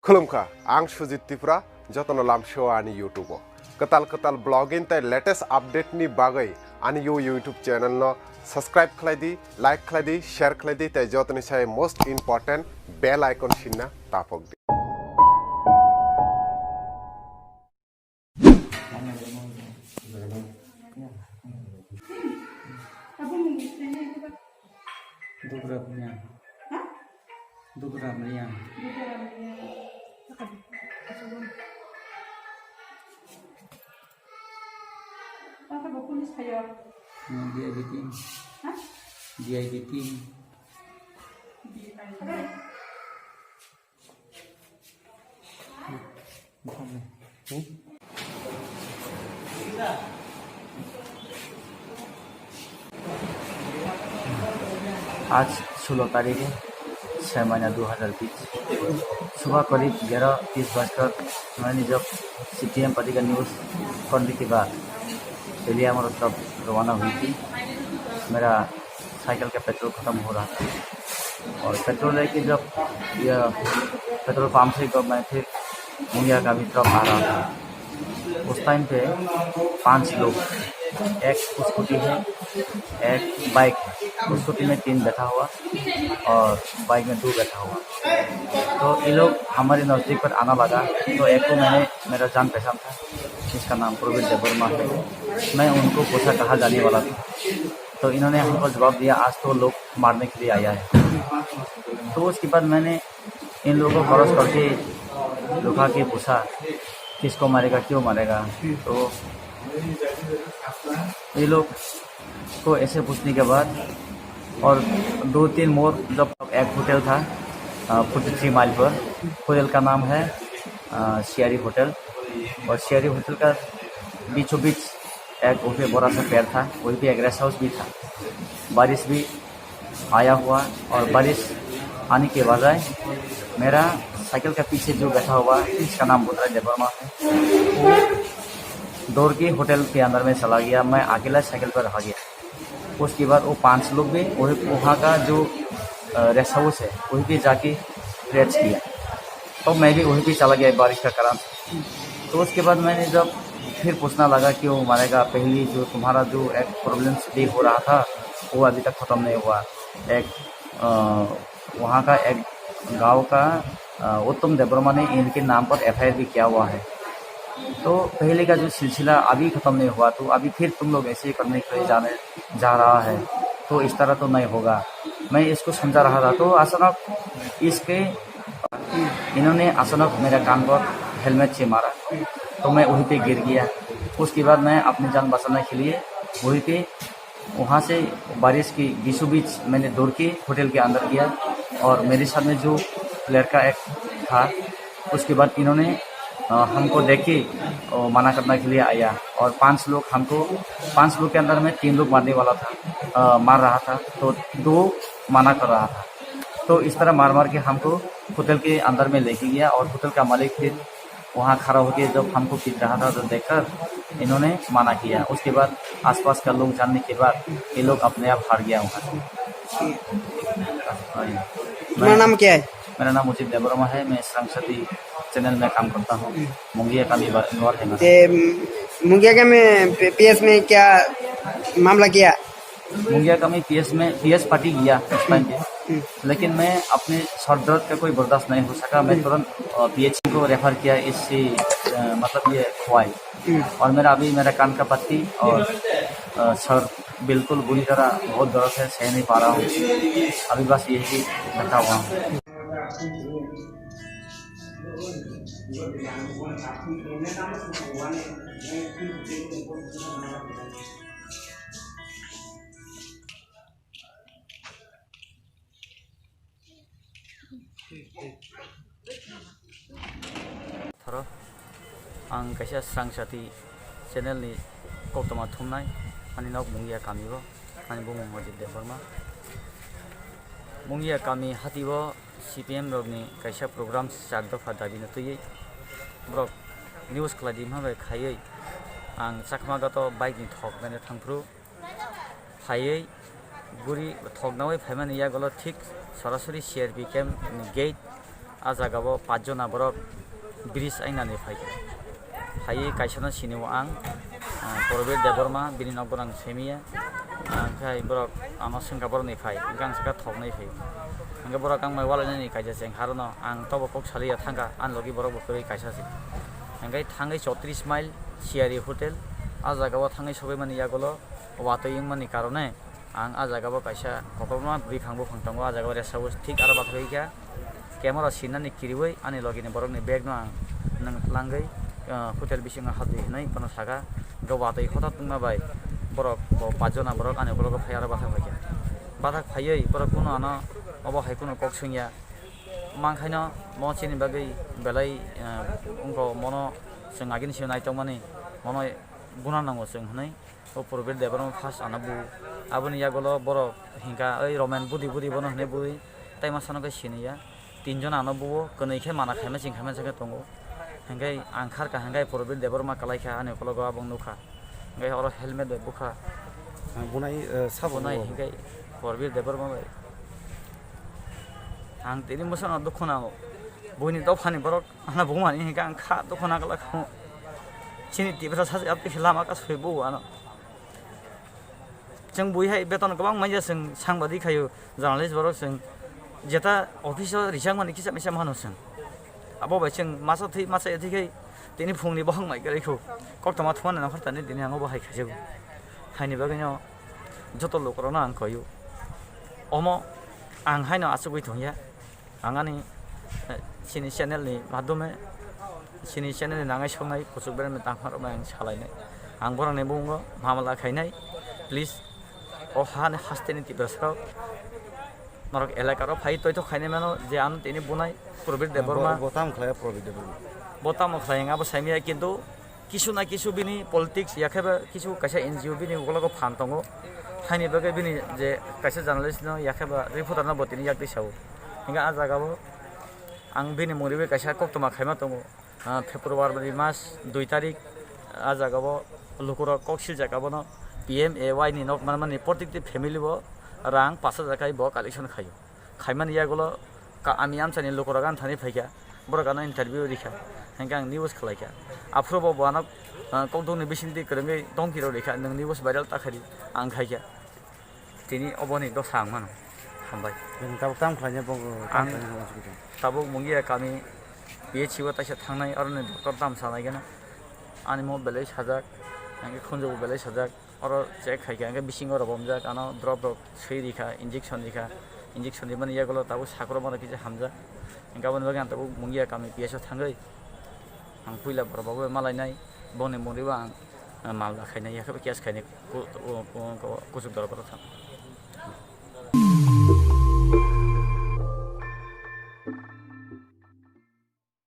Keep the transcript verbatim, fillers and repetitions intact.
Khulumkha, ang Sujit Tripura, jotono lamsio ani YouTube o. Kwtal kwtal vlogging tei latest update ni bagwi ani yo YouTube channel no subscribe khlai di, like khlai di, share khlai di, tei jotoni sai most important bell icon sinna tapok di. Dugra Brian. Dugra Brian. Hmm, D I B team. D I B team. आज सोलह तारीख है, छः महीना दो हज़ार बीस। सुबह करीब ग्यारह तीस बजकर मैंने जब सीपीएम पार्टी का न्यूज़ पढ़ने के बाद तेलिया हमारा तरफ रवाना हुई थी। मेरा साइकिल का पेट्रोल खत्म हो रहा था और पेट्रोल लेके जब यह पेट्रोल पंप से जब मैं फिर मुंगिया का भी तरफ आ रहा था, उस टाइम पे पांच लोग, एक स्कूटी है, एक बाइक है। स्कूटी में तीन बैठा हुआ और बाइक में दो बैठा हुआ। तो ये लोग हमारे नज़दीक पर आना लगा, तो एक को मैंने, मेरा जान पहचान था, इसका नाम प्रवीण देवर्मा है। मैं उनको पूछा कहाँ जाने वाला था, तो इन्होंने हमको जवाब दिया, आज तो लोग मारने के लिए आया है। तो उसके बाद मैंने इन लोगों को क्रॉस करके रुका के पूछा, किसको मारेगा, क्यों मारेगा? तो ये लोग को ऐसे पूछने के बाद और दो तीन मोड़, जब एक होटल था फोर्टी थ्री माइल पर, होटल का नाम है अ, सियारी होटल। और सियारी होटल का बीचों बीच एक वहीं पे बड़ा सा पेड़ था, वहीं पे एक रेस्ट हाउस भी था। बारिश भी आया हुआ और बारिश आने के बजाय मेरा साइकिल का पीछे जो बैठा हुआ, इसका नाम बुधराज देवर्मा है, वो दौड़ के होटल के अंदर में चला गया। मैं अकेला साइकिल पर रह गया। उसके बाद वो पांच लोग भी वही, वहाँ का जो रेस्ट हाउस है, वहीं पे जाके रेस्ट किया। तो मैं भी वहीं पे चला गया बारिश का कारण। तो उसके बाद मैंने जब फिर पूछना लगा कि वो मारेगा, पहली जो तुम्हारा जो एक प्रॉब्लम्स भी हो रहा था, वो अभी तक ख़त्म नहीं हुआ। एक अ, वहाँ का एक गांव का अ, उत्तम देवर्मा ने इनके नाम पर एफआईआर भी किया हुआ है। तो पहले का जो सिलसिला अभी ख़त्म नहीं हुआ, तो अभी फिर तुम लोग ऐसे ही करने के लिए जाने जा रहा है, तो इस तरह तो नहीं होगा। मैं इसको समझा रहा था, तो अचानक इसके इन्होंने अचानक मेरा कान पर हेलमेट से मारा, तो मैं वहीं पे गिर गया। उसके बाद मैं अपनी जान बचाने के लिए वहीं पे, वहाँ से बारिश के बीचों बीच मैंने दौड़ के होटल के अंदर गया और मेरे साथ में जो लड़का एक था, उसके बाद इन्होंने अ, हमको देख के, अ, मना करने के लिए आया और पांच लोग हमको, पांच लोग के अंदर में तीन लोग मारने वाला था, अ, मार रहा था, तो दो मना कर रहा था। तो इस तरह मार मार के हमको होटल के अंदर में लेके गया और होटल का मालिक फिर वहाँ खड़ा होके जब हमको पीट रहा था तो देखकर इन्होंने मना किया। उसके बाद आसपास का लोग जानने के बाद ये लोग अपने आप हट गया वहाँ से। हाँ जी। तुम्हारा नाम क्या है? मेरा नाम उचित देववर्मा है, मैं श्रम शक्ति चैनल में काम करता हूँ। मुंगिया कामी बा-, नोर है मेरा। ते, म, मुंगिया कामी पी-, पीएस में क्या मामला किया? मुंगिया कामी पीएस में, पीएस पार्टी गया उस टाइम पे। हम्म। लेकिन मैं अपने सर दर्द का कोई बर्दाश्त नहीं हो सका, मैं हम्म। तुरंत, अ, पीएचसी को रेफर किया, इससे, अ, मतलब ये खोवाई। हम्म। और मेरा अभी मेरा कान का पट्टी और, अ, सर बिल्कुल बुरी तरह बहुत दर्द है, सह नहीं पा रहा हूँ। अभी बस यही बैठा हुआ हूँ। Thoro ang kaisa Srang Sati channel ni koktoma thumnai, ani nok Mungia kami o, ani bumung Ajit Debbarma. Mungia kami hati o C P M rokni kaisa program chak dopha dabi no twiwi borok news khlai di ma bai khaiwi ang Chakma Ghat o bike ni thok naina thangphru. Phaiwi guri thoknaui phaimani yagulo thik sorasori C R P camp ni gate, A jaga o pach jona borok bridge ainani phaikha. Phaiwi kaisa no sinio ang, ah, Probir Debbarma, bini nok borok ang semiya. Ang khai borok ano swngkha borok ni phai, hingke ang sakha thok nai phai. Hingke borok ang mai walainani kaisa cheng harono ang tobo kok saliya thangkha, ani logi borok bo kwrwi kaisa se. Hingke thangwi chotris mile Siyari Hotel, a jaga o thangwi sogwi mani yagulo watwi wngmani karone, ang ah jaga o kaisa kotorma bwkhang buphang tongo, ah jaga o resa o thik aro bathagwi kha. Camera sinani kiriwi ani logi ni borok ni bag no ang nang langwi, ah, hotel bisingo habdi hinwi bono saka. Hwnkhe watwi hothak tongma bai borok bo pach jona borok ani ukologo phai aro bathak phaikha. Bathak phaiwi borok kuno ano obo hai kuno kok swngya. Mankhaino mo chini bagwi belai, ah, wngkha mono chwng agini simi naitokmani mono guna nango chwng hinwi. O Probir Debbarma first ano bu. Aboni yagulo borok hingka oi Romen budi budi bono hinui bui tai masano khe siniya. Tinjon ano buo, kwnwi khe mana khaima ching khaima se khe tongo. Hingke ang kharka hingke Probir Debbarma kwlai kha ani ukologo abong nukha. Hingke oro helmet bai bukha. Ah, bunai, eh, sabo Bunai buo. Hingke Probir Debbarma bai. Ang tini mwsano dukhu nango. Buini dophani borok ano bumani hingke ang kha dukhu nangla kho. Chini Tiprasa se apni khe lama ka sui buo ano. Chwng bui hai beton kwbang manya, chwng sangbadik khaio, journalist borok chwng jeta office o rijak mani kisa misa mano chwng. Abo bai chwng masa thwi masa ya thwi khai tini phungni bohong mai kwrwi kho. Koktoma thumani nongkhor tani tini ang obo hai khaijago. Haini bagwino joto lukurokno ang koio. Omo ang haino achugwi thungya. Ang ani, eh, chini channel ni madhume, chini channel ni nangai songnai kuchuk berem ni tangma rok bai ang salainai. Ang borok ni bumungo mamala khainai. Please, o ha ni haste ni Tiprasa rok, norok elaka rok phai toithok khainai mano je ano tini bunai Probir Debbarma. Bo, bo tamo khlai Probir Debbarma? Bo tamo khlai ang abo saimaya, kintu kisu na kisu bini politics, ya khe ba kisu kaisa N G O bini ukologo phan tongo. Haini bagwi bini je kaisa journalist no, ya khe ba reporter no bo tini yak twi sao. Hingke ah jaga o ang bini mungriwi kaisa koktoma khaima tongo. Ah, February mas dui tarik ah jaga o lukurok kok siljak abono P M A Y ni nok manmani protikti family bo rang pash hajar kai bo collection khaio. Khaimani yagulo ka-, ami amchaini lukurok ani thani phaikha, borok ano interview rikha, hingke ang news khwlaikha. Aphuru bo bo ano, ah, kokdokni bisingtwi kwrwngwi tongkirok rikha, nwng news viral ta khaidi, ang khaikha. Tini oboni dosa ang mano. Hambai. Nwng tabuk tamo khlaina bo, tamo Ang khlaina bo, tabuk Mungia kami P H C o taisa thangnai, aroni doctor tamo sanai gana. Ani mo belai sajak, hingke khunjugo belai sajak. Oro check khaikha, hingke bisingo rwbomjak, ano drop rok swi rikha, injection rikha, injection rimani yagulo tabuk sakrok mano kisa hamjak. Hingke aboni bagwi ang tabuk Mungia kami P S o thangwi, ang puila borok bo malainai, boni mungribo ang, ah, mal khainai, yakhe bo case khainai, ku-, ku-, ku-, ku-, kuchuk dorok thang.